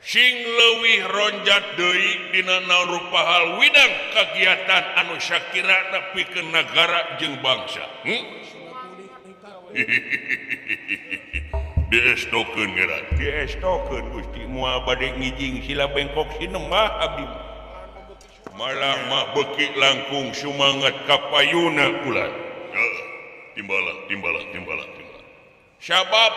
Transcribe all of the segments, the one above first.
Sing leuwih ronjat deui dina naon rupa hal widang kagiatan anu sakirana pikeun nagara jeung bangsa. Diestokeun geura, diestokeun Gusti, moal bade ngijing sila bengkok sinemah abdi. Malah mah beuki langkung sumangat kapayuna ulah. Timbalan, timbalan, timbalan, timbalan. Sabab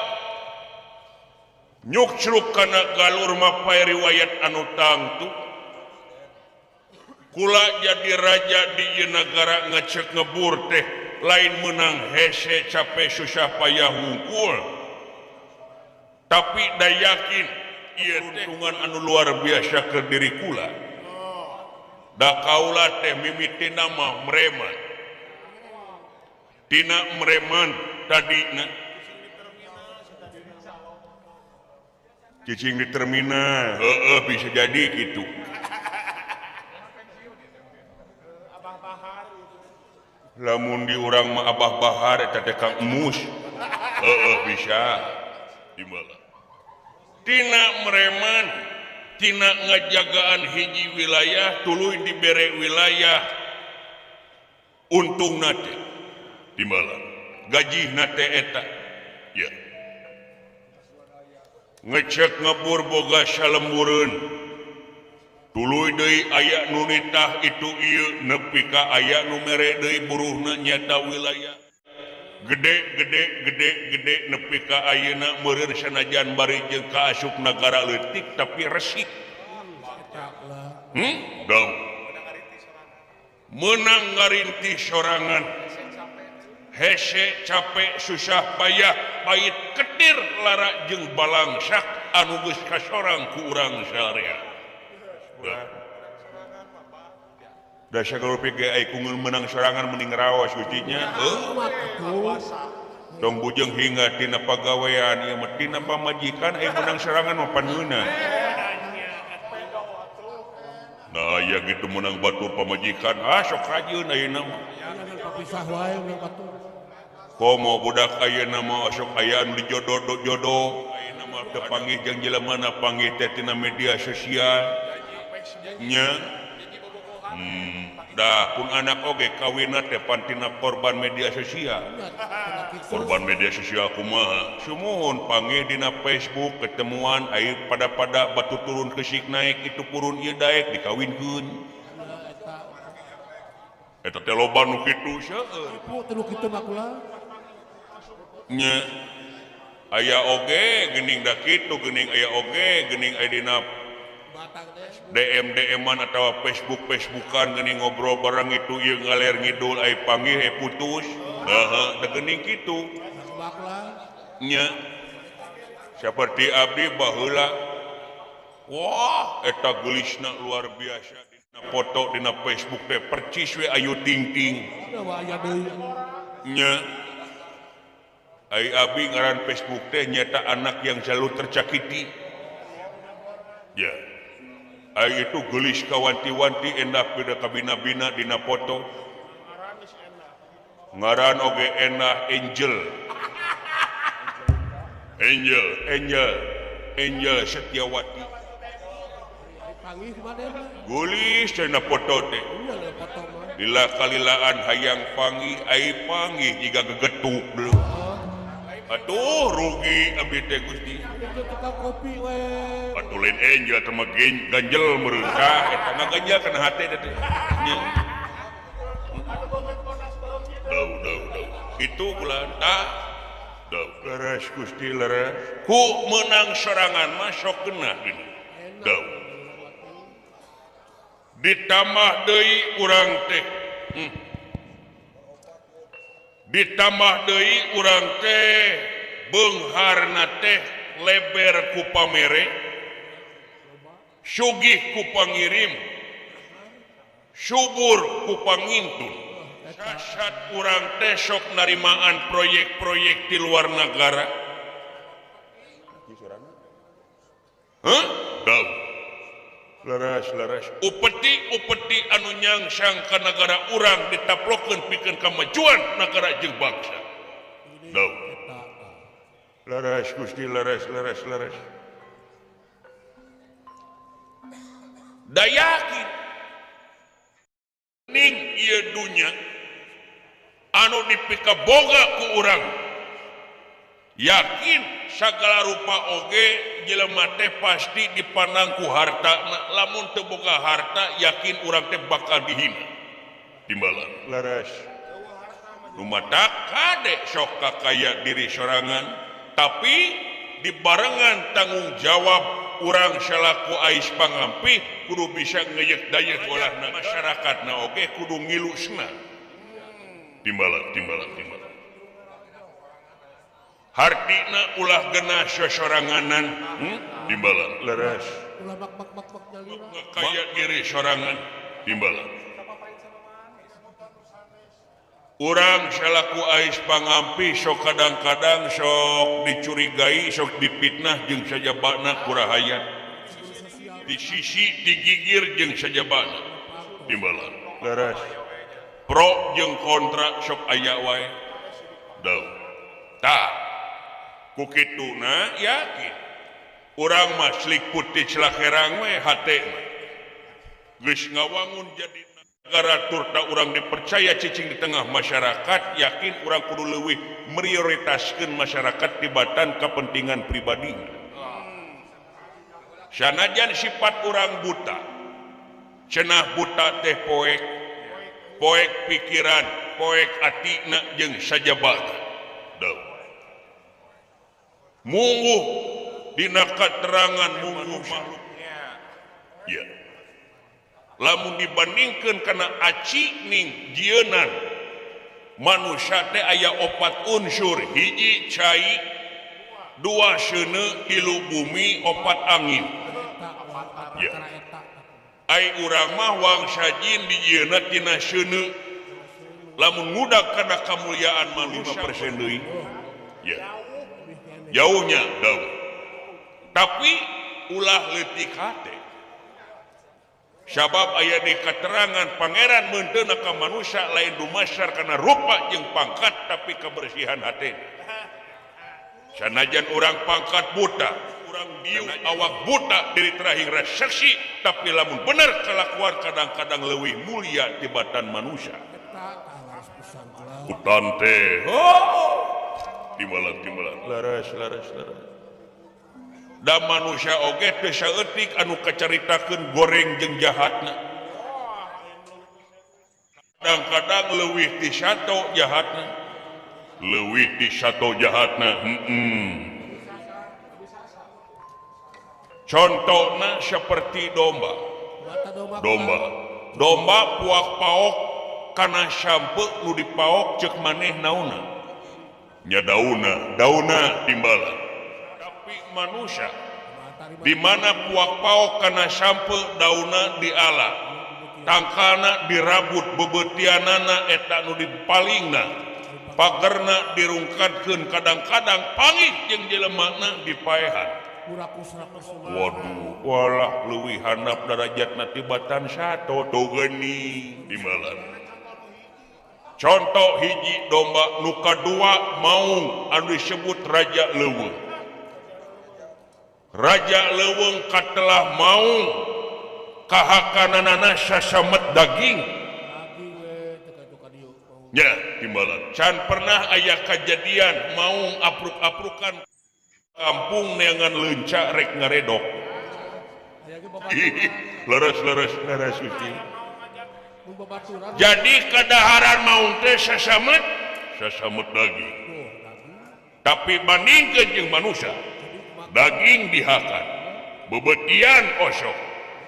nyukcruk kana galur mapai riwayat anu tangtu. Kula jadi raja di ieu nagara ngecek ngebur teh lain menang hese capek susah payah hungkul. Tapi da yakin ieu untungan anu luar biasa ke diri kula. Da kaula teh mimiti nama mereman. Tina mereman tadina cicing di terminal, heeh bisa jadi gitu. Lamun di urang mah Abah Bahar eta teh Kang Emus. Heeh bisa. Dimana? Tina mereman, tina ngajagaan hiji wilayah tuluy dibere wilayah untungna teh. Dimana? Gajihna teh eta. Ya. Ngecek ngebur boga salembureun tuluy deui aya nu nitah itu ieu nepi ka aya nu mere deui buruhna nyata wilayah gede gede gede gede nepi ka ayeuna meureun sanajan bari jeung kaasup nagara leutik tapi resik. Dong meunang ngarintih sorangan hese capek susah payah pahit ketir lara jeung balangsak anu geus kasorang ku urang sarea. Da sagala PGI ai kungeun meunang sorangan mending raos gustinya. Heuh. Tong bujeng hingga tina pagawean ieu mah tina pamajikan ai meunang sorangan mah paneuna. Nah aya gitu meunang batur pamajikan ah sok rajin ayeuna mah. Pisah wae meunang batur. Komo budak ayeuna mah sok aya anu dijodoh-jodoh ayeuna mah teu panggih jeung jelema na panggih teh tina media sosial nya. Dah pun anak oge kawinna teh pan tina korban media sosial. Korban media sosial kumaha? Sumuhun panggih dina Facebook ketemuan ai pada-pada batu turun kesik naik itu purun ieu daek dikawinkeun. Eta teh loba nu kitu seueur. Teu kitu mah kula. Nya aya oge geuning da kitu geuning aya oge geuning aya dina DM DM-an atawa Facebook Facebookan geuning ngobrol bareng itu ieu ngaler ngidul ai panggih eh putus. Heeh, da geuning kitu. Nya saperti abdi baheula wah eta geulisna luar biasa dina foto dina Facebook teh percis we Ayu Ting Ting. Nya ai abi ngaran Facebook teh nyata anak yang selalu tercakiti. Ya. Ai itu geulis kawanti-wanti endah peda kabina-bina dina foto. Ngaran oge enah Angel. Angel, Angel, Angel Setiawati. Geulis cenah foto teh. Lila kalilaan hayang panggih ai panggih jiga gegetuk deui. Aduh rugi abdi teh Gusti. Atuh lain Angel teh mah ganjel meureun tah eta mah ganjel kana hate teh. Nya. Dau dau dau. Kitu kula tah. Dau leres Gusti leres. Ku meunang sorangan mah sok kena gini. Dau. Ditambah deui urang teh. Ditambah deui urang teh beungharna teh leber ku pamere, sugih ku pangirim, subur ku pangintun. Sasat urang teh sok narimaan proyek-proyek di luar negara. Hah? Dau. Leres leres. Upeti-upeti anu nyangsang ka nagara urang ditaplokeun pikeun kamajuan nagara jeung bangsa. Dau. Leres Gusti leres leres leres. Da yakin ning ieu dunya anu dipikaboga ku urang yakin sagala rupa oge jelema teh pasti dipandang ku harta, lamun teu boga harta yakin urang teh bakal dihina. Timbalan leres nu matak kade sok kakaya diri sorangan tapi dibarengan tanggung jawab urang salaku ais pangampih kudu bisa ngeyek daya olahna masyarakatna oge kudu ngilusna. Timbalan timbalan timbalan hartina ulah genah sosoranganan timbalan leres ulah bak-bak-bak nyalira kaya diri sorangan timbalan urang salaku ais pangampih sok kadang-kadang sok dicurigai sok dipitnah jeung sajabana kurahayat di sisi digigir jeung sajabana timbalan leres pro jeung kontra sok aya wae daun tah ku kituna yakin urang mah slik putih celakerang we hate mah geus ngawangun jadi negara turta urang dipercaya cicing di tengah masyarakat yakin urang kudu leuwih prioritaskeun masyarakat tibatan kepentingan pribadi. Sanajan sifat urang buta cenah buta teh poek poek pikiran poek atina jeung sajabana daun mungguh dina katerangan mungguh makhluknya ya lamun dibandingkeun kana aci ning jieunan manusia teh aya opat unsur hiji cai dua seuneu tilu bumi opat angin ya ai urang mah wangsa jin dijieunna tina seuneu lamun ngudak kana kamulyaan mah 5% deui ya jauhnya daun tapi ulah leutik hate sabab aya di keterangan pangeran meunteuna ka manusia lain dumasar kana rupa jeung pangkat tapi kebersihan hate. Sanajan urang pangkat buta, urang diu awak buta diri terakhir reseksi tapi lamun bener kelakuan kadang-kadang leuwih mulia tibatan manusia. Hutan teh oh timbalan-timbalan leres leres leres. Da manusia oge teu saeutik anu kacaritakeun goreng jeung jahatna. Kadang-kadang leuwih ti sato jahatna. Leuwih ti sato jahatna. Contona seperti domba. Domba. Domba puak paok kana sampe nu dipaok ceuk maneh naonna? Nya dauna, dauna timbalan. Tapi manusia di mana puak paok kana sampe dauna diala tangkalna dirabut bebetianana eta nu dipalingna pagerna dirungkatkeun kadang-kadang pangit jeung jelemana dipaehan. Waduh walah leuwih handap darajatna tibatan sato geuning timbalan. Contoh hiji domba nu kadua maung anu disebut raja leuweung. Raja leuweung katelah maung kahakananana sasamet daging ya timbalan. Can pernah aya kajadian maung apruk-aprukan kampung neangan leunca rek ngaredok. Leres leres leres Gusti. Jadi kadaharan maung teh sasamet sasamet daging tapi bandingkeun jeung manusia daging dihakan bebetian osok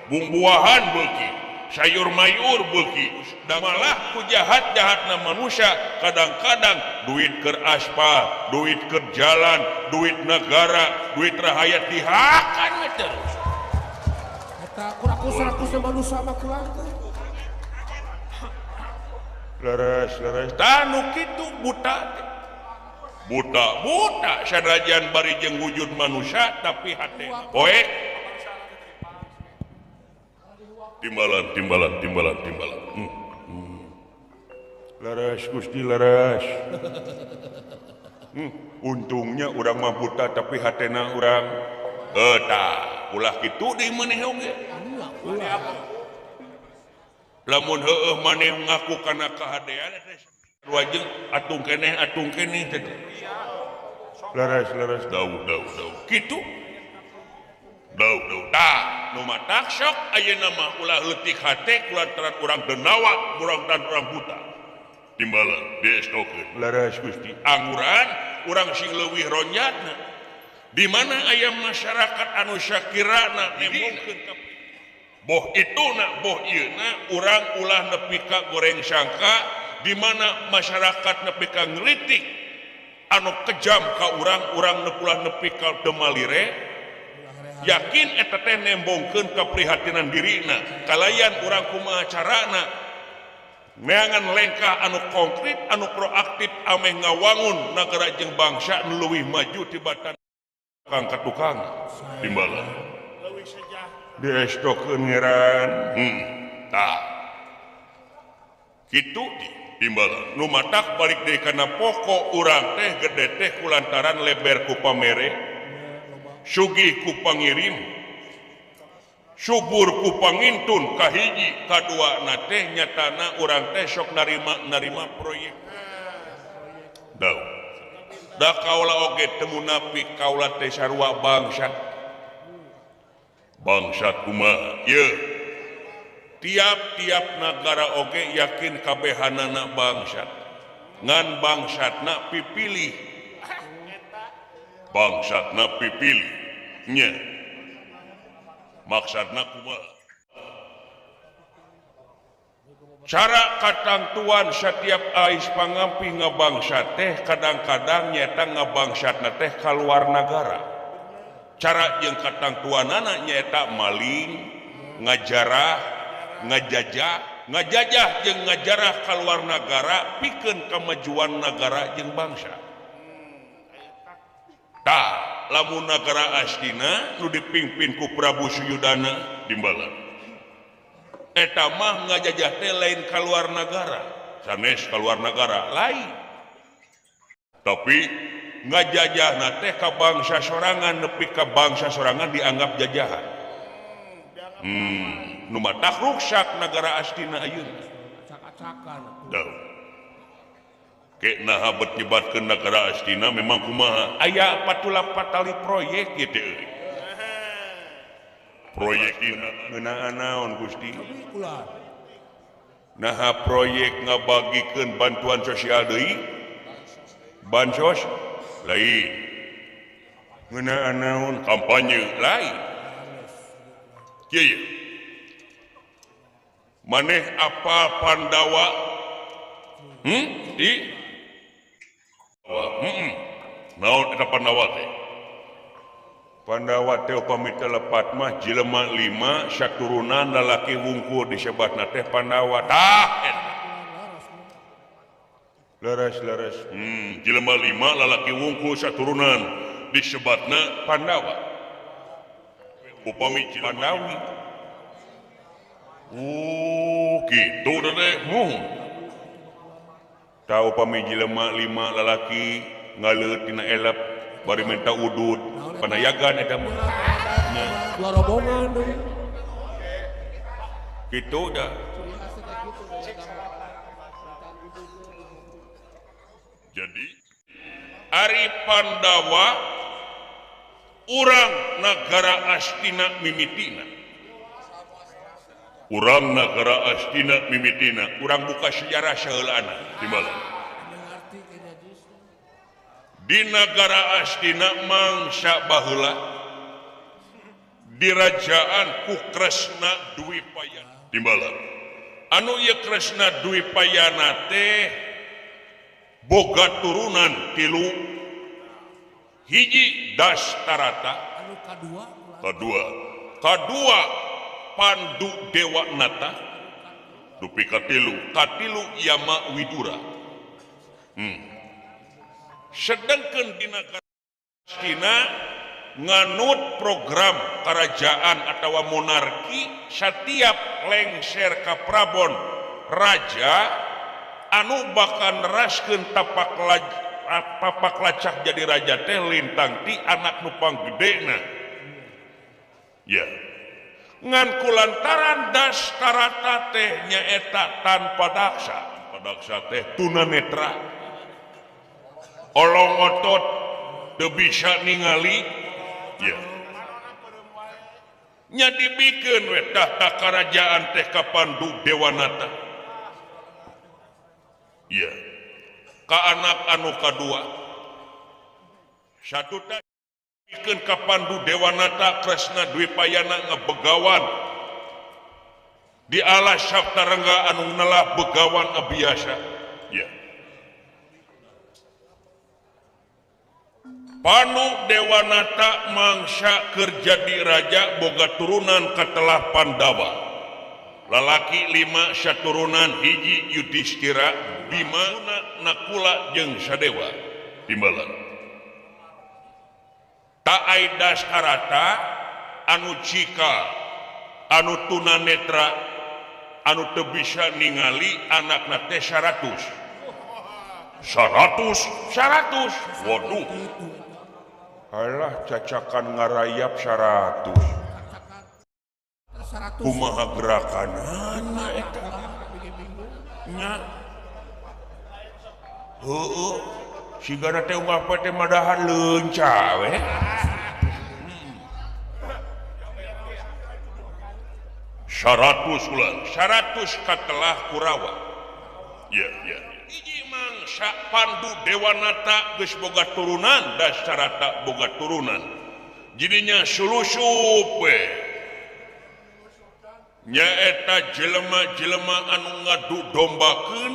bumbuahan beuki sayur mayur beuki malah ku jahat-jahatna manusia kadang-kadang duit keur aspal duit keur jalan duit negara duit rahayat dihakan we terus eta kurakus-rakus manusia mah kurang teh leres leres tanu kitu buta buta buta sanajan bari jeung wujud manusia tapi hate poek timbalan timbalan timbalan timbalan leres Gusti leres. Untungnya urang mah buta tapi hatena urang eta ulah kitu deui maneh oge. Lamun heueuh maneh ngaku kana kahadean wajeng atung keneh teh. Leres dauh dauh kitu. Dauh dauh tah nu matak sok ayeuna mah ulah leutik hate kulantaran urang denawa kulantaran urang buta. Timbalan diestokeun. Leres Gusti. Angguran urang sing leuwih ronyatna. Di mana aya masyarakat anu sakirana nembongkeun ka boh ituna boh ieuna urang ulah nepi ka goreng sangka di mana masyarakat nepi ka ngritik anu kejam ka urang-urang ulah nepi ka demalire yakin eta teh nembongkeun keprihatinan dirina kalayan urang kumaha carana neangan lengkah anu konkret anu proaktif ameh ngawangun nagara jeung bangsa nu leuwih maju tibatan tukang ka tukang timbalan diestokeun ngeran tah kitu timbalan nu matak balik deui kana pokok urang teh gede teh kulantaran leber ku pamere sugih ku pangirim subur ku pangintun kahiji kadua na teh nyatana urang teh sok narima proyek dau da kaula oge teu munafik kaula teh sarua bangsat bangsat kumaha ieu tiap-tiap nagara oge yakin kabehanana bangsat ngan bangsatna pipilih bangsatna pipilih nya maksudna kumaha cara katangtuan setiap ais pangampih ngabangsat teh kadang-kadang nyata ngabangsatna teh kaluar nagara cara jeung katangtuanana nyata maling ngajarah ngajajah jeung ngajarah kaluar nagara pikeun kemajuan nagara jeung bangsa. Tah lamun nagara Astina nu dipimpin ku Prabu Suyudana timbalan eta mah ngajajah teh lain kaluar nagara sanes kaluar nagara lain tapi ngajajahna teh ka bangsa sorangan nepi ka bangsa sorangan dianggap jajahan. Nu matak ruksak nagara Astina ayeuna acak-acakan atuh. Ke naha bet nyebatkeun nagara Astina memang kumaha aya patula patali proyek ieu teh euy. Proyek ngeunaan naon Gusti? Naha proyek ngabagikeun bantuan sosial deui? Bansos lain. Ngeunaan naon kampanye lain. Kieu maneh apa Pandawa? Di naon eta Pandawa teh? Pandawa teh upami teu lepat mah jelema 5 saturunan lalaki wungkul disebatna teh Pandawa. Tah eta. Leres-leres. Jelema 5 lalaki wungkul saturunan disebatna Pandawa. Upami Pandawi. Gitu teh muhun. Tah upami jelema 5 lalaki ngaleut dina elep bari minta udud panayagan eta mah. Dua rombongan deui. Kitu dah. Jadi ari Pandawa urang nagara Astina mimitina. Urang nagara Astina mimitina, urang buka sejarah saheulana timbalan. Di nagara Astina mangsa baheula dirajaan ku Kresna Dwipayana timbalan. Anu ieu Kresna Dwipayana teh boga turunan 3 hiji Dastarata anu kadua kadua Pandu Dewa Nata dupi katilu Yama Widura. Sedangkan di nagara Astina nganut program kerajaan atau monarki setiap lengser ka Prabon raja anu bakal neraskeun tapak lacak jadi raja teh lintang ti anak nu panggedena. Ya. Ngan kulantaran Dastarata teh nyaeta tanpa daksa. Daksa teh tunanetra. Olong otot teu bisa ningali. Ya. Nya dibikeun we tahta karajaan teh ka Pandu Dewanata. Ya. Ka anak anu kadua. Satu teh bikeun ka Pandu Dewanata Kresna Dwipayana ngebegawan di alas Saptarengga anu nelah begawan abiasa. Ya. Pandu Dewanata mangsa keur jadi raja boga turunan katelah Pandawa. Lalaki 5 saturunan hiji Yudhistira, Bima, Nakula jeung Sadewa. Timbalan. Ta ai Dastarata anu cika, anu tunanetra, anu teu bisa ningali anakna teh 100. 100, 100. Waduh. Alah cacakan ngarayap 100. Kumaha gerakanana eta? Nya. Heueuh, sigana teh unggal poe teh madahan leunca we. 100 ulang, 100 katelah Kurawa. Ya, ya. Hiji mangsa Pandu Dewanata geus boga turunan, Dastarata boga turunan. Jadinya sulusup we. Nyaeta jelema-jelema anu ngadu dombakeun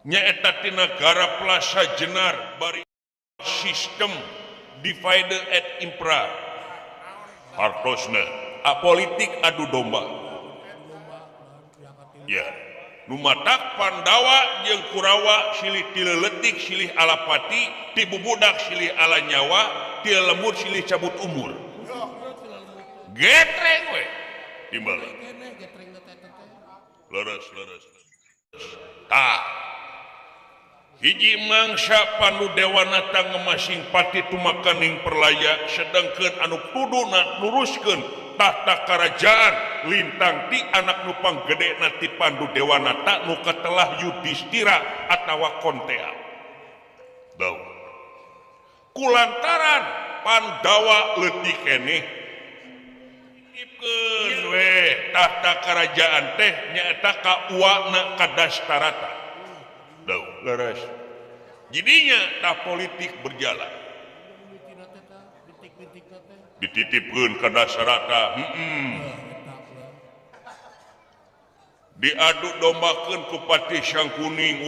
nyaeta ti nagara Plaza Jenar bari sistem divide et impera. Hartosna apolitik adu domba. Ya. Nu matak Pandawa jeung Kurawa silih tileletik silih alapati, ti bubudak silih ala nyawa, ti lemur silih cabut umur. Getreng we. Timbalan. Leres leres. Tah. Hiji mangsa Pandu Dewanata ngemasing pati tumakaning perlaya sedangkeun anu kuduna nuruskeun tahta kerajaan lintang ti anak nu panggedena ti Pandu Dewanata nu katelah Yudhistira atawa Kontea. Dau. Kulantaran Pandawa leutik keneh titipkeun we tahta kerajaan teh nyaeta ka uwana ka Dastarata. Dau, leres. Jadinya tah politik berjalan. Dititipkeun ka Dastarata. Diadu dombakeun ku Patih Sangkuning.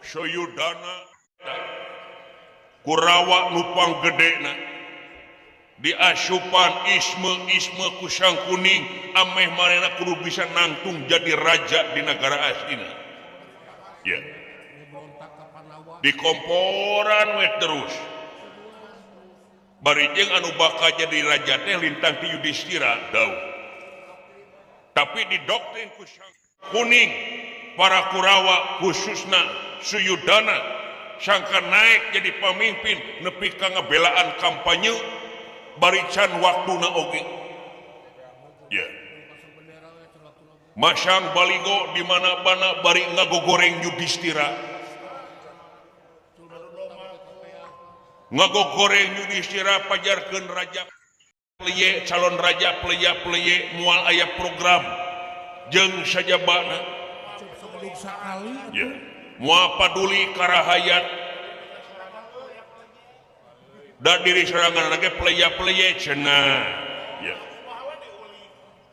Suyudana Kurawa nu panggedena. Diasupan isme-isme ku Sangkuning ameh manehna kudu bisa nangtung jadi raja di negara aslina. Ya. Di komporan we terus. Bari jeung anu bakal jadi raja teh lintang ti Yudhistira dau. Tapi di doktrin ku Kuning para Kurawa khususna Suyudana sangka naik jadi pamimpin nepi ka ngabelaan kampanye bari can waktuna oge. Ya. Masang baligo di mana-mana bari ngagogoreng Yudhistira. Ngagogoreng Yudhistira pajarkeun raja pleye, calon raja pleye-pleye moal aya program jeung sajabana. Ya. Moal paduli karahayat. Da diri sorangan ge pleye-pleye cenah. Ya.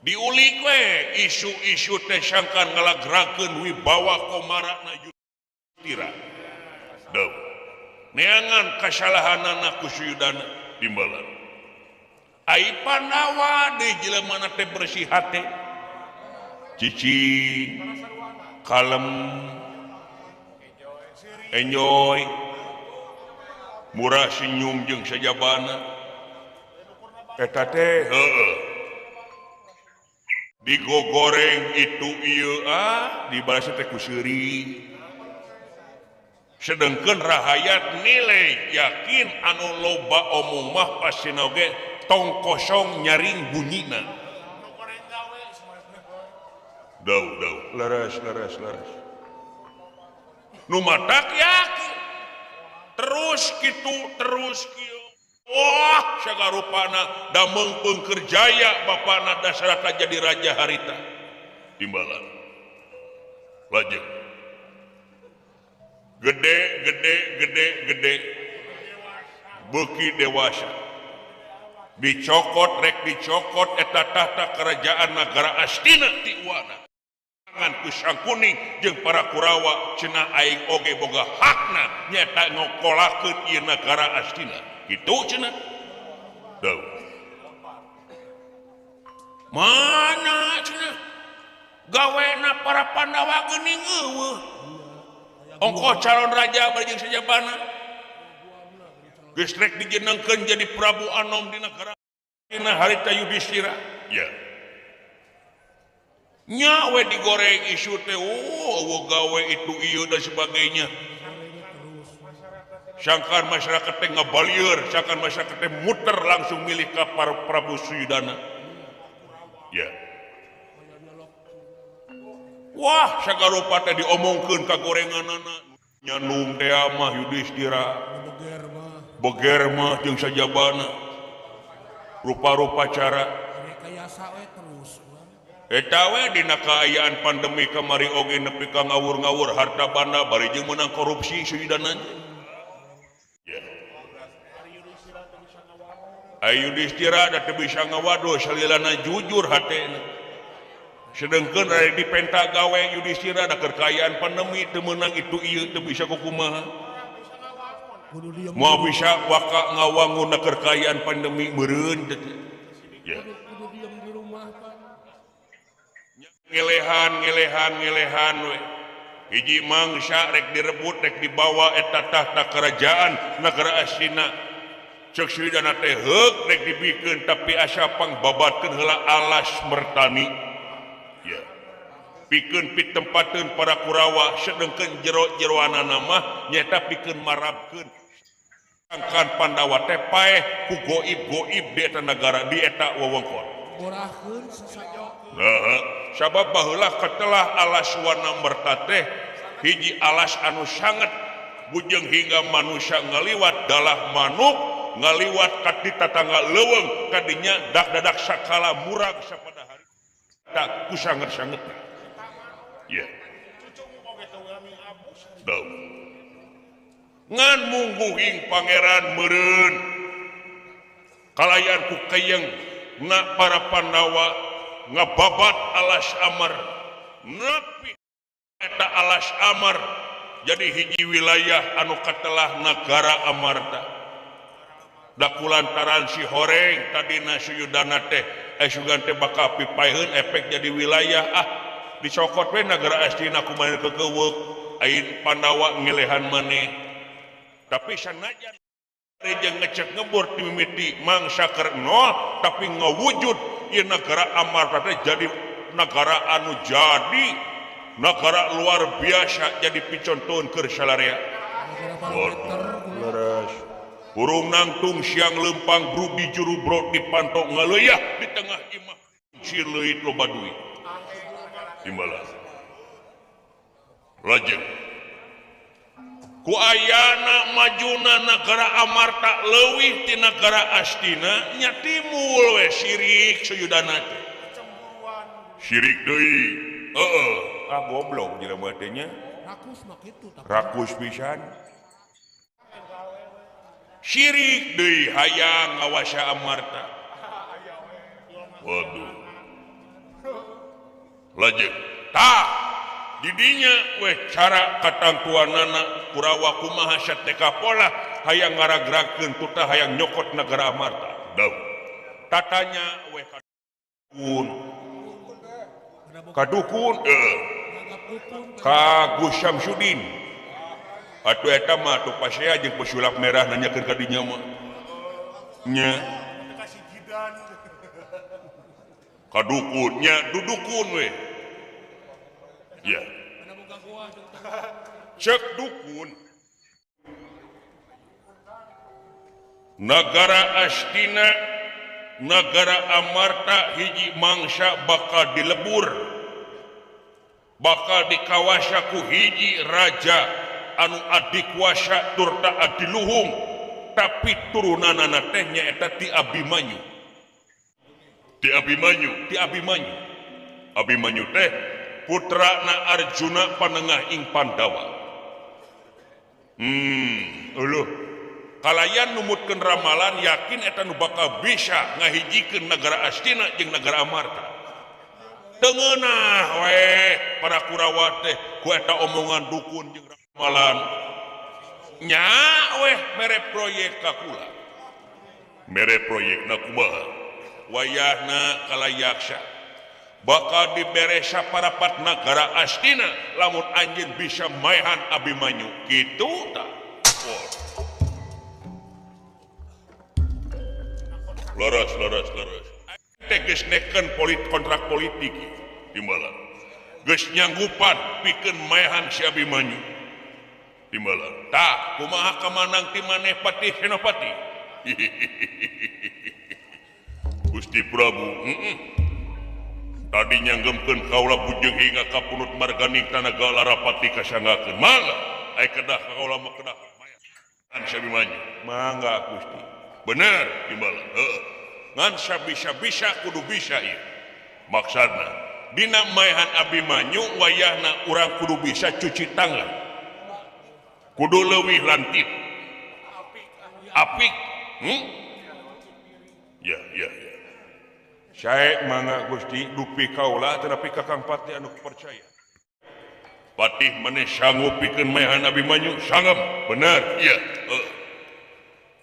Diulik we isu-isu teh sangkan ngalagrakeun wibawa komarana Yudhistira. Deuh. Neangan kasalahanana ku Suyudana timbalan. Ai Pandawa deui jelema teh bersih hate. Cicing, kalem, enjoy, murah senyum jeung sajabana. Eta teh heueuh. Digogoreng itu ieu ah dibalas teh ku seuri. Sedengkeun rahayat nilai yakin anu loba omong mah pasti oge Tong kosong nyaring bunyina. Dau dau leres leres leres. Nu matak yakin. Terus kitu terus kieu. Wah, sagarupana da meungpeung keur jaya bapana Dasarata jadi raja harita. Timbalan. Lajeng. Gede gede gede gede. Beuki dewasa. Dicokot rek dicokot eta tahta kerajaan negara Astina ti uana. Tangan ku Sangkuni jeung para Kurawa cenah aing oge boga hakna nyata ngokolakeun ieu negara Astina. Kitu cenah. Duh. Mana cenah? Gawena para Pandawa geuning eueuh. Ongkoh calon raja bari jeung sajabana. Geus rek dijenengkeun jadi Prabu Anom di negara Dina harita Yudhistira. Ya. Nya we digoreng isu teh, oh gawe itu ieu dan sebagainya. Sangkan masyarakat teh ngabalieur, sangkan masyarakat teh muter langsung milih ka Prabu Suyudana. Ya. Wah, sagarupa teh diomongkeun ka gorenganana. Nyanung teh mah Yudhistira. Beger mah jeung sajabana. Rupa-rupa cara rekayasa we terus. Eta we dina kaayaan pandemi kamari oge nepi ka ngawur-ngawur harta banda bari jeung meunang korupsi Suyudana. Ya. Yudhistira da teu bisa ngawaduh salilana jujur hatena. Sedengkeun ari dipenta gawe Yudhistira da keur kaayaan pandemi teu meunang itu ieu teu bisa kukumaha. Mau bisa waka ngawangun keur kaayaan pandemi meureun teh. Ya. Ngelehan ngelehan ngelehan we. Hiji mangsa rek direbut rek dibawa eta tahta kerajaan negara Astina. Ceuk Suyudana teh heuk rek dibikeun tapi asa pangbabatkeun heula alas mertani. Ya. Pikeun pitempateun para Kurawa sedengkeun jero-jeroanana mah nyaeta pikeun marabkeun. Angkan Pandawa teh paeh ku goib-goib di eta nagara di eta wewengkon. Borahkeun sasajo. Nah, sabab baheula katelah alas wana merta teh hiji alas anu sanget bujeng hingga manusia ngaliwat dalah manuk ngaliwat ka di tatangga leuweung kadinya dak-dadak sakala murag sapada hari. Tak ku sanget-sanget. Ya. Duh. Ngan mungguhing pangeran meureun kalayan ku keyeng na para Pandawa ngababat alas Amar nepi eta alas Amar jadi hiji wilayah anu katelah negara Amarta. Da kulantaran si horeng tadina Suyudana teh sugan teh bakal pipaeun efek jadi wilayah ah dicokot we nagara Astina kumaha kekeuweuk aing Pandawa ngelehan maneh. Tapi sanajan jeung ngecek ngebur ti mimiti mangsa keur nol tapi ngawujud ieu negara Amarta teh jadi negara anu jadi negara luar biasa jadi picontoeun keur salarea. Leres. Burung nangtung siang lempang brudi juru brot dipantok ngaleuya di tengah imah cileuit loba duit. Timbalan. Lajeng ku ayana majuna negara Amarta leuwih ti negara Astina nya timbul we sirik Suyudana teh. Sirik deui. Heeh, ah goblok jelema teh nya. Rakus mah kitu tapi. Rakus pisan. Sirik deui hayang ngawasa Amarta. Waduh. Lajeng tah didinya weh cara katangtuanana Kurawa kumaha sateka pola hayang ngaragrakeun tuta hayang nyokot negara Amarta. Duh. Tatanya weh kadukun. Kadukun ka Gus Syamsuddin. Atuh eta mah atuh pasea jeung pesulap merah nanyakeun ka dinya mah. Nya. Kadukun nya dudukun we. Ya. Cek dukun negara Astina Nagara Amarta hiji mangsa bakal dilebur bakal dikawasa ku hiji raja anu adikuasa turta adiluhung tapi turunanana teh nyaeta ti Abimanyu. Ti Abimanyu, ti Abimanyu. Abimanyu teh putrana Arjuna panengah ing Pandawa. Euleuh. Kalayan numutkeun ramalan yakin eta nu bakal bisa ngahijikeun nagara Astina jeung nagara Amarta. Teu ngeunah we para Kurawa teh ku eta omongan dukun jeung ramalan. Nya weh mere proyek ka kula. Mere proyekna kumaha? Wayahna kalayaksa bakal dibere saparapat nagara Astina lamun anjeun bisa maehan Abimanyu. Kitu tah. Leres leres leres. Teh geus neken kontrak politik timbalan. Geus nyanggupan pikeun maehan si Abimanyu. Timbalan. Tah, kumaha kamanang ti maneh Patih Senopati? Gusti Prabu, Tadi nyanggemkeun kaula bujeng hingga ka punut marganing tanaga Larapati kasanggakeun. Mangga, ai kedah ka kaula mah kedah. Maehan si Abimanyu. Mangga Gusti. Bener timbalan. Heeh. Ngan sabisa-bisa kudu bisa ieu. Maksudna dina maehan Abimanyu wayahna urang kudu bisa cuci tangan. Kudu leuwih lantip. Apik. Ya ya ya. Sae mangga Gusti dupi kaula tetapi Kakang Patih anu percaya. Patih maneh sanggup pikeun maehan Abimanyu? Sanggup. Bener. Iya. Heeh.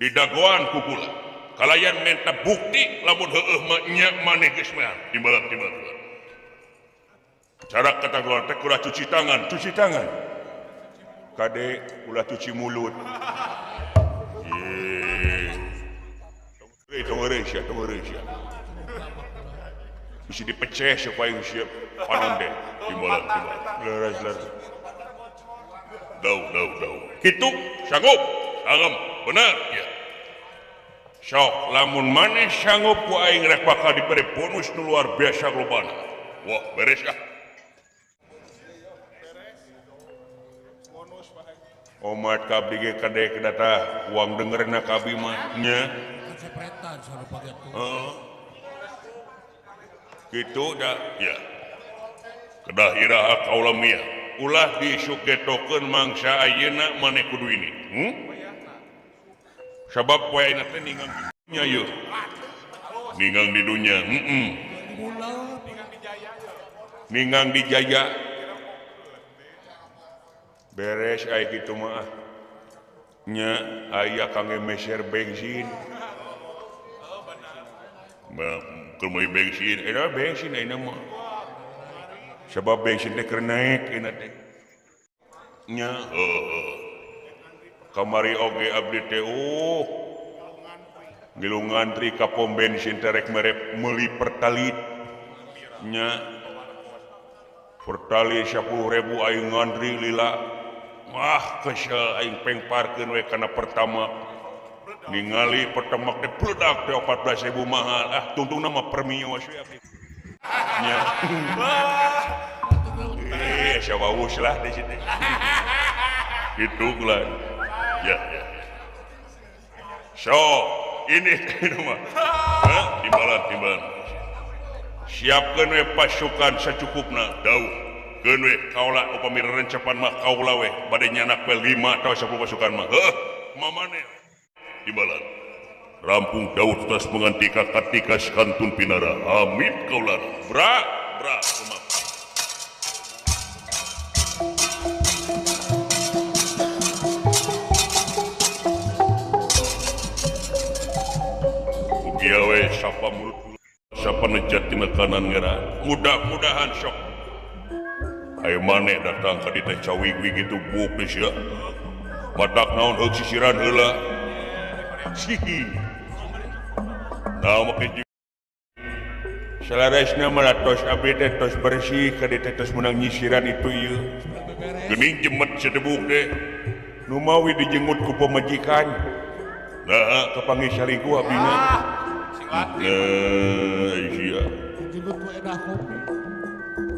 Didagoan ku kula. Kalayan menta bukti lamun heueuh mah nya maneh geus maehan. Timbalan timbalan. Cara kata keluar teh ulah cuci tangan, cuci tangan. Kade ulah cuci mulut. Ye. Tong heureuy sia, tong heureuy sia. Bisi dipeceh supaya sia panon deh. Timbalan timbalan. Leres leres. Dau dau dau. Kitu sanggup. Sanggup. Bener ya. Sok lamun maneh sanggup ku aing rek bakal diberi bonus nu luar biasa lobana. Wah, beres ah. Omat ka abdi ge kade kedatah uang dengerna ka abi mah nya. Heeh. Kitu da ya. Kedah iraha kaula mia. Ulah disugetokeun mangsa ayeuna maneh kudu ini. Sabab poe ayeuna teh ninggang di dunya yeuh. Ninggang di dunya, heeh. Ninggang di jaya. Beres aya kitu mah. Nya aya kangge meser bensin. Keur meuli bensin, eta bensin ayeuna mah. Sabab bensin teh keur naek ayeuna teh. Nya heueuh. Kamari oge abdi teh ngilu ngantri ka pom bensin teh rek mere meuli pertalit. Nya pertalit 10.000 aing ngantri lila. Wah kesel aing pengparkeun we kana pertama. Ningali pertama teh peledak teh 14.000 mahal. Ah tungtungna mah permios we abdi. Nya. Siapa lah di sini. Itu lah. Ya, ya. So, ini mah. Timbalan, timbalan. Siapkeun we pasukan sacukupna. Dauh. Keun we kaula upami rencepan mah kaula we bade nyanak we 5 atau 10 pasukan mah. Heuh, mamane. Timbalan. Rampung Daud tas mengantika katika kantun pinara. Amit kaula. Bra, bra kumaha. Gawe sapa mulut sapa nejat tina kanan ngera. Mudah-mudahan sok. Ayo maneh datang ka dieu teh cawigwi gitu buk deui sia. Matak naon heuk sisiran heula. Sihi. Nah make salaresna mah tos abdi teh tos bersih ka dieu teh tos meunang nyisiran itu ieu. Geuning jemet sedebuk teh. Nu mawi dijenggut ku pamajikan. Nah, kapanggih salingkuh abdina. Sia. Jebut ku edah kopi.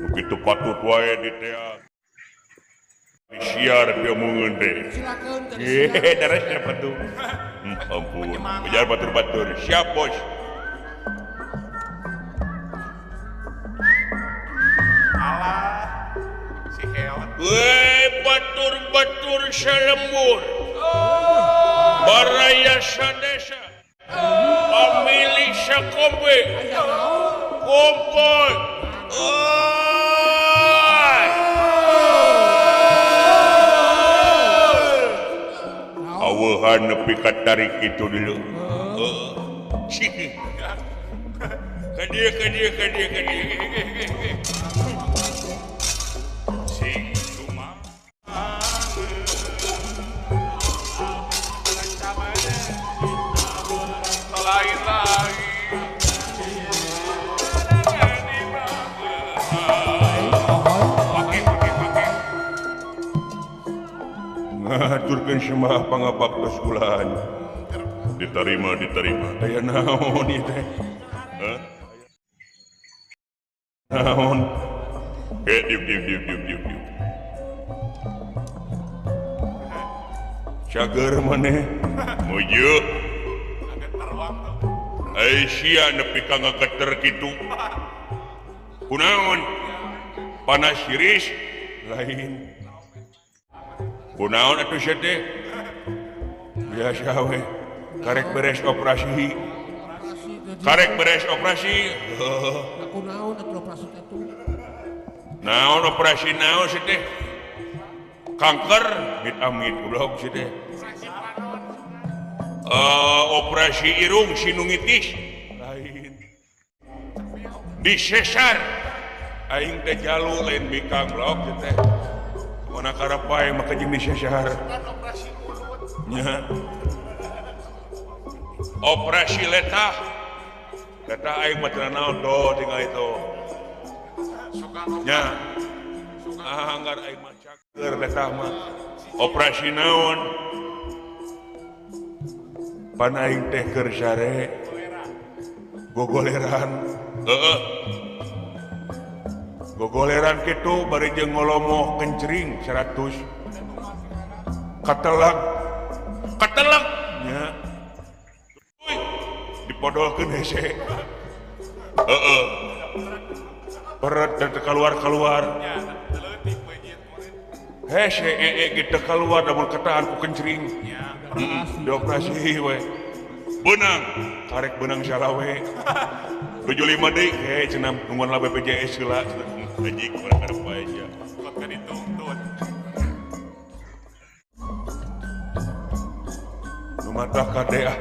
Begitu patut wae di teh. Disiar piomungeun teh. Silakeun teh. Ye, daresnya patuh. Ampun. Kejar batur-batur. Siap, Bos. Alah. Si heot. Weh, batur-batur salembur. Baraya sadesa. Pamilih sakombe. Kumpul. Awehan nepi ka tarik itu dulu. Ka dieu ka dieu ka dieu ka dieu. Sing cuma lain lagi. Ngaturkeun sembah pangabaktos kulaan. Diterima, diterima. Aya naon ieu teh? Hah? Naon? Diuk diuk diuk diuk diuk diuk. Cager maneh? Muju. Ai sia nepi ka ngageter kitu. Kunaon? Panas siris lain. Kunaon atuh sia teh? Biasa we. Karek beres operasi. Karek beres operasi. Kunaon atuh operasi teh tuh? Naon operasi naon sia teh? Kanker amit-amit goblok sia teh. Operasi irung sinungitis lain. Disesar. Aing teh jalu lain bikang blok sia teh. Mana karapai maka jeung disesar. Nya. Operasi letah. Letah aing mah teu naon do tinggal itu. Nya. Anggar aing mah cager letah mah. Operasi naon? Pan aing teh keur sare. Gogoleran. Heeh. Gogoleran kitu bari jeung ngolomoh kencring 100. Katelak. Katelak nya. Dipodolkeun hese. Heeh. Peret dan teu kaluar-kaluar. Hese ee ge teu kaluar lamun ketahan ku kencring. Dioperasi we. Beunang, karek beunang salawe. 75 deui he cenah nungguan lah BPJS heula. Anjing karep bae sia. Kot ka dituntut. Nu mata kade ah.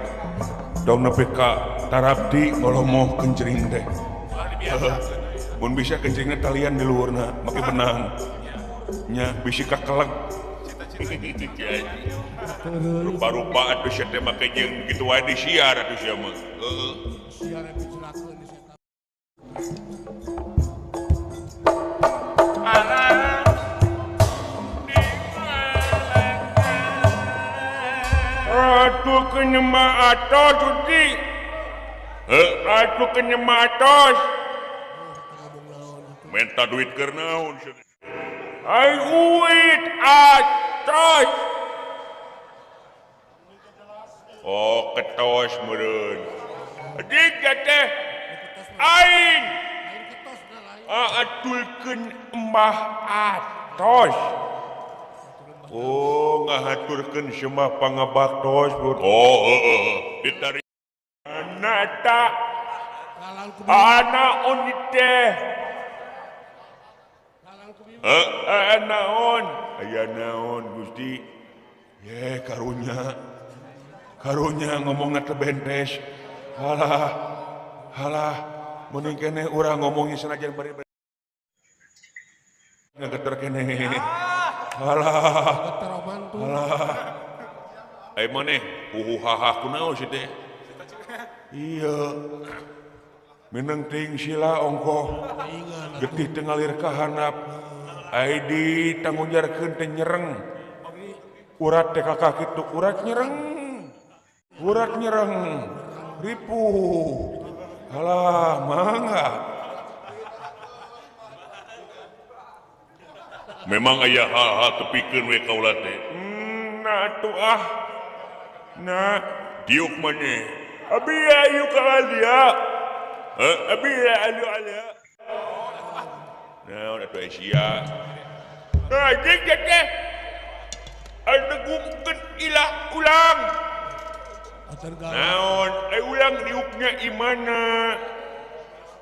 Dong nepi ka tarabdi ngolomoh kencring teh. Mun bisa kencringna talian di luhurna make benang. Nya bisi kakeleg. Rupa-rupa atuh sia teh make jeung kitu wae disiar atuh sia mah. Heeh. Siar dicelakeun di sia. Aduh kenyema atos Uti. Aduh kenyema atos. Minta duit keur naon sia? Ai uit atos. Oh ketos meureun. Dik teh aing aatulkeun emah atos. Oh ngahaturkeun sembah pangabaktos. Oh heeh ditarik anata ana on teh. Heeh naon aya naon Gusti. Ye karunya. Karunya ngomongna teh bentes. Halah halah mending keneh urang ngomongnya sanajan bari ngageter keneh. Halah halah ai maneh huhuhaha kunaon sih teh? Iya mineng ting sila ongkoh getih teu ngalir ka handap ai ditanggunjarkeun teh nyereng urat teh kakak kitu urat nyereng ripuh. Alah mangga. Memang aya hal-hal tepikeun we kaula teh. Nah atuh ah. Nah diuk maneh. Abi ayu ka dia. Abi ayu alia. Naon atuh sia. Anjing teh. Adegungkeun ilah ulang. Naon ai ulang diuknya imana?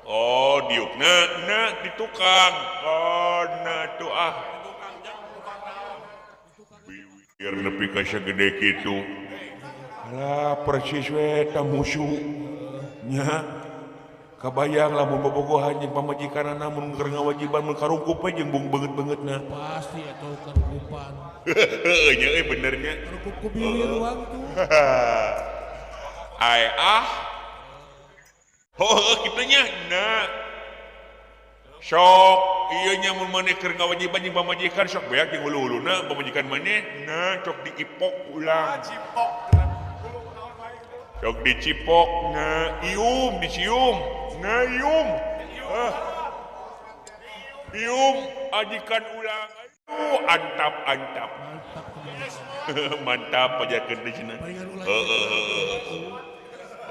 Oh diukna na di tukang. Oh na tuh ah. Biar nepi ka sagede kitu. Alah persis we eta musuh. Nya kabayang lamun bobogohan jeung pamajikanana mun keur ngawajiban mun karungkup we jeung bung beungeut-beungeutna. Pasti atuh karungkupan. Heueuh nya euy bener nya. Karungkup ku biwir uang tuh. Ai ah. Heuh kitu nya. Nah. Sok ieu nya mun maneh keur ngawajiban jeung pamajikan sok beak jeung hulu-huluna pamajikan maneh nah sok diipok ulang. Cipok. Sok dicipok nah ium dicium nah ium. Ium ajikan ulang. Aduh antap antap. Mantap pajakeun teh cenah. Heeh.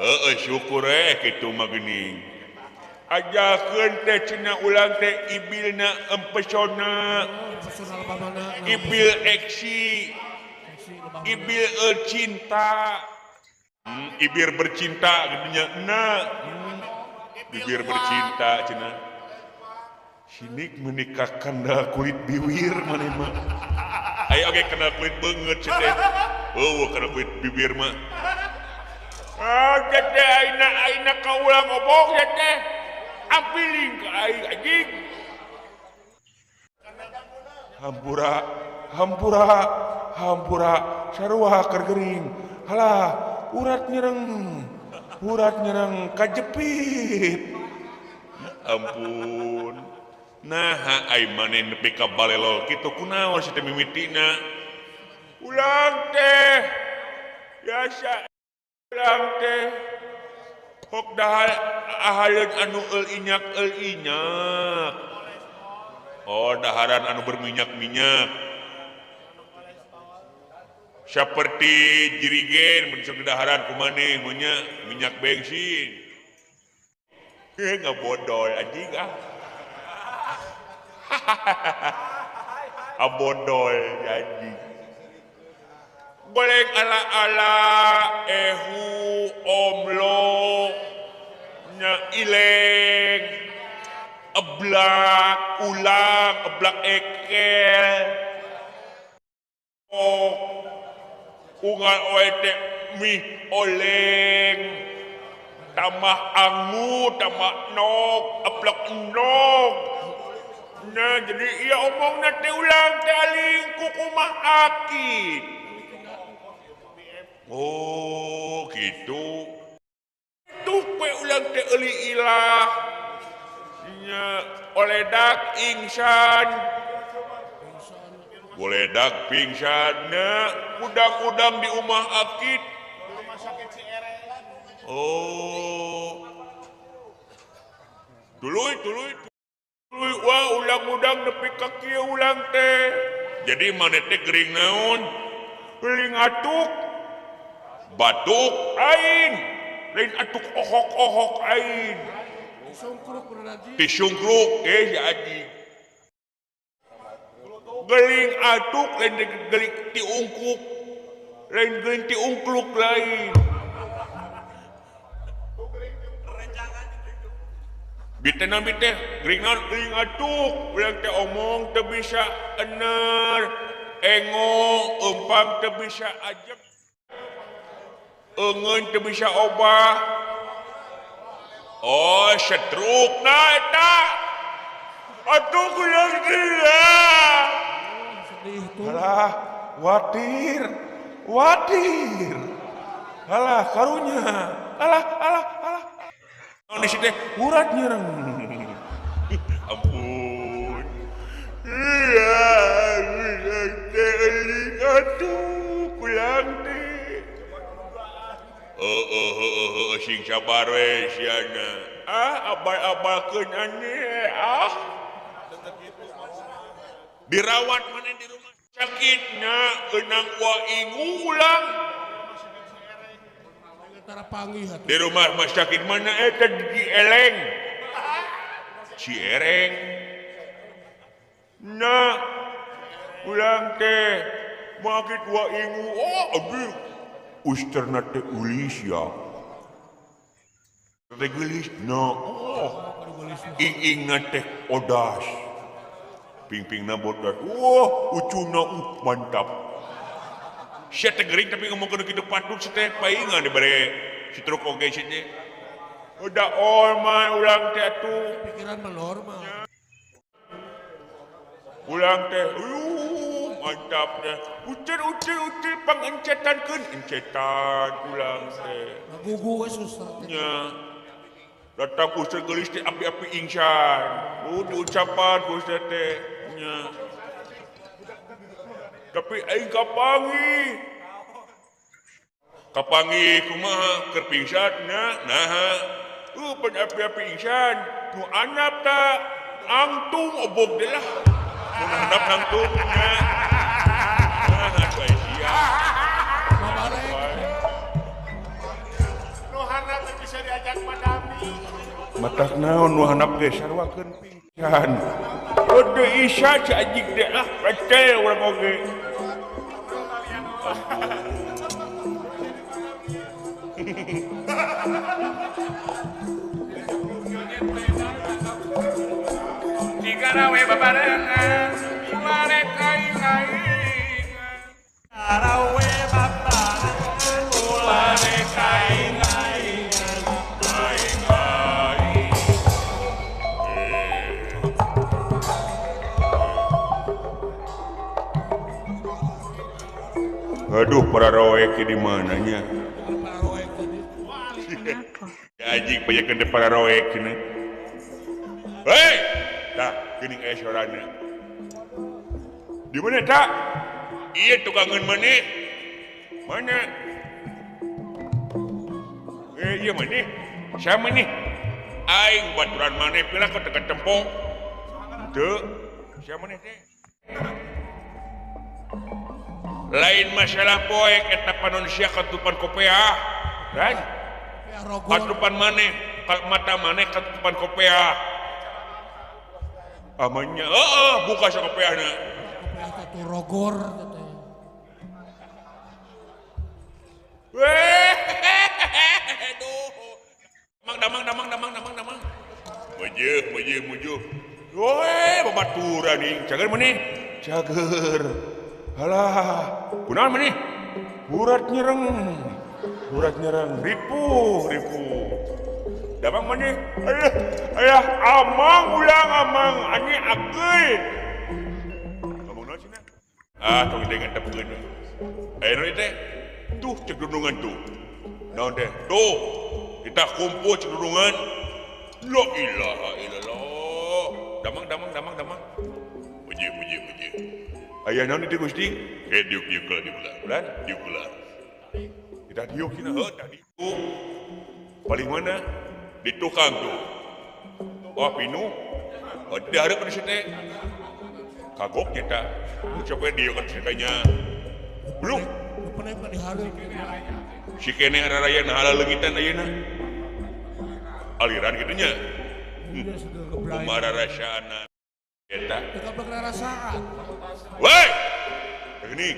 Heeh syukur kitu mah geuning. Ajakeun teh cenah ulang teh ibilna empesona. Ibil eksi. Ibil cinta. Ibir bercinta gitu nya. Nah. Bibir bercinta cenah. Sinik menikah kandal kulit biwir maneh mah. Aya oge kena kulit beungeut cenah teh. Eueuh kana kulit bibir mah. Ah teh aina aina ka ulang obong ya teh. Ampiling ka aing anjing. Hampura hampura hampura sarua keur gering. Halah urat nyereng kajepit. Ampun. Nah, ai maneh nepi ka balelol kitu kunaon si teh mimitina? Ulang teh. Biasa ulang teh. Hok dahar ahaleun anu eul inyak eul inyak. Oh, daharan anu berminyak-minyak. Seperti jirigen mun sok daharan ku maneh nya minyak bensin. Ngabodol anjing ah. Abodol anjing. Goreng ala-ala ehu omlo nya ileng eblak ulang eblak ekel. Oh ungal oe teh mie oleng tambah angu tambah nok eblak nok. Nah jadi iya omong teh ulang teh aling kukumah akid. Oh gitu. Tuh kue ulang teh euli ilah. Nya oledak ingsan. Goledak pingsan nya udang-udang di umah akid. Oh. Tuluy tuluy tuluy wah ulang-udang nepi ka kieu ulang teh. Jadi maneh teh gering naon? Gering atuk. Batuk aing. Lain atuk ohok-ohok aing. Disungkruk si anjing. Geling atuk lain geling tiungkuk. Lain geling tiungkluk lain. Bitena biteh gering naon geling atuk ulang teh omong teu bisa ener engong eumpang teu bisa ajeg eungeun teu bisa obah. Oh stroke na eta atuh ulang dia. Alah watir watir alah karunya alah alah alah. Di situ urat nyerang. Ampun. Iya, aduh, pulang teh. Sing sabar we siana. Ah, abal-abalkeun aneh ah. Dirawat mana di rumah sakitnya enang wa ingu ulang. Di rumah mas sakit mana eta di eleng. Ciereng. Nah, ulang teh makit wa ingu oh aduh. Usterna teh ulis ya. Teh geulis na oh. Ing-ingna teh odas. Ping-pingna bodas. Wah, ucuna mantap. Sia teh gering tapi ngomong ke kitu patut si teh paingan dibere si truk oge si teh. Udah normal ulang teh atuh. Pikiran mah normal. Ulang teh, mantap teh. Ucil ucil ucil pangencetankeun, encetan ulang teh. Ngagugu we susah teh. Nya. Datang usir geulis teh api-api ingsan. Diucapan ku usir teh. Nya. Tapi aing kapanggih. Kapanggih kumaha keur pingsan nya naha. Pan api-api ingsan. Nu anap ta angtung obog deui lah. Nu handap nangtung nya. Nah, atuh aya sia. Nu handap teh bisa diajak madami. Matak naon nu handap ge sarwakeun pingsan. Udah isya si ajik deh ah, percaya urang oge. Digarawe babarengan, ulah aing-aing. Garawe babarengan, ulah aing-aing. Aing-aing. Aduh, para roek di mananya? Ajik banyak gede para roek ini. Hei, dah gini aya sorana. Di mana tak? Iya tukangan mana? Mana? Iya mana? Sama nih. Aing baturan mana? Pila ke tengah tempong. Teu, siapa nih teh? Lain masalah poek eta panon sia katupan kopea. Kan? Katupan maneh, mata maneh katupan kopea. Amanya, heeh, buka sa kopeana. Kopea teh tuh rogor teh. Weh, aduh. Damang damang damang damang damang damang. Mujeuh mujeuh mujeuh. Weh, babaturan ing. Cager maneh? Cager. Alah, kunaon maneh? Urat nyereng. Urat nyereng, ripuh, ripuh. Damang maneh? Alah, alah, amang ulang amang, ani akeuy. Ngomong naon cenah? Ah, tong dengan teh pegeun. Aya naon teh? Tuh cek dundungan tuh. Naon teh? Tuh, kita kumpul cek dundungan. La ilaha illallah. Damang damang damang damang. Mujeuh mujeuh mujeuh. Aya naon itu Gusti? Diuk diuk lah diuk lah. Ulan diuk lah. Kita diuk cenah heuh tadi. Paling mana? Di tukang tuh. Wah pinu. Oh, di hareup di situ. Kagok kita. Ucap we diuk ka nya. Belum. Si kene raraya nah leungitan ayeuna. Aliran kitu nya. Kumaha rasana eta? Teu rarasaan. Woi. Gini.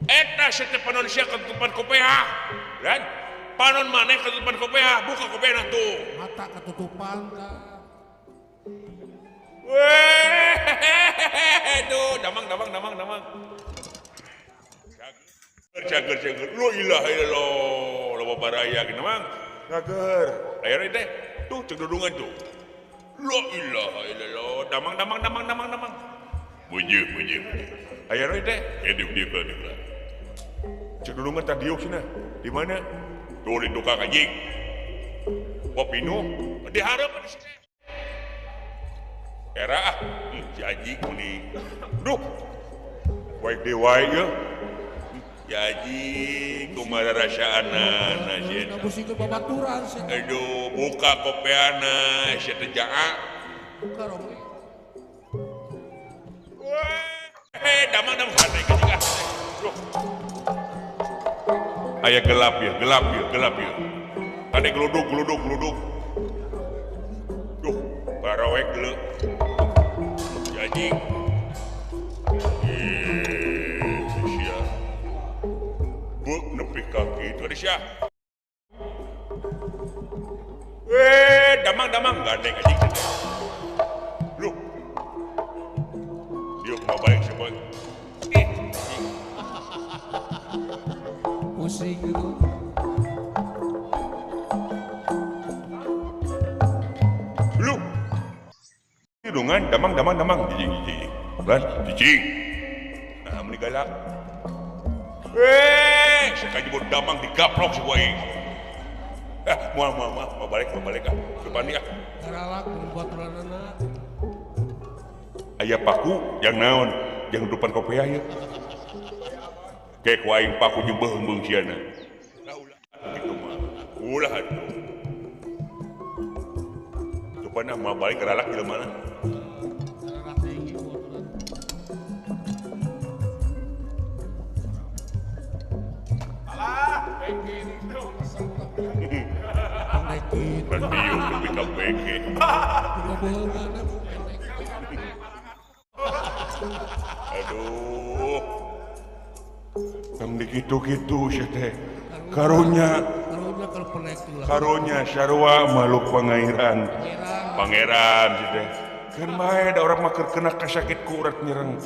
Eta setiap panon sia katutupan kopea. Kan? Panon maneh katutupan kopea, buka kopeana tuh. Mata ketutupan tah. Weh, aduh, damang damang damang damang. Cager cager, la ilaha illallah, loba baraya gini mang. Cager. Aya teh, tuh cek dudungan tuh. La ilaha illallah, damang damang damang damang damang. Mujeuh mujeuh. Aya teh, diuk diuk lah diuk lah. Cek dudungan tadi diuk cenah. Di mana? Tuh di tukang anjing. Wah pinu, di hareup di situ. Era ah, si anjing meni. Duh. Wae deui wae ieu. Jadi kumaha rasaanana sia. Babaturan sia. Aduh, buka kopeana sia teh jaa. Buka romi. Weh, damang-damang hade ka. Aya gelap ya, gelap ya, gelap ya. Kade geluduk, geluduk, geluduk. Duh, barawek geuleuh. Jadi sia. Buk nepi ka kitu ari sia. Damang-damang gandeng anjing. Lu. Diuk mau balik si boy. Pusing gitu. Lu. Hidungan damang-damang damang jijing jijing. Lan jijing. Nah, meuni galak. Sekali damang digaplok si boy. Moal moal moal mau balik ah. Depan ah. Garalak baturanana. Aya paku yang naon? Yang depan kopea ya. Kayak ku aing paku jeung beuheung siana. Ulah kitu mah. Ulah atuh. Depan ah moal balik garalak jelema mana? Alah, pengen itu. Pendiuk lebih ke beke. Aduh, yang dikitu-kitu sih teh. Karunya, karunya sarua makhluk pangeran, pangeran sih teh. Kan bae da urang mah keur kena kasakit ku urat nyereng.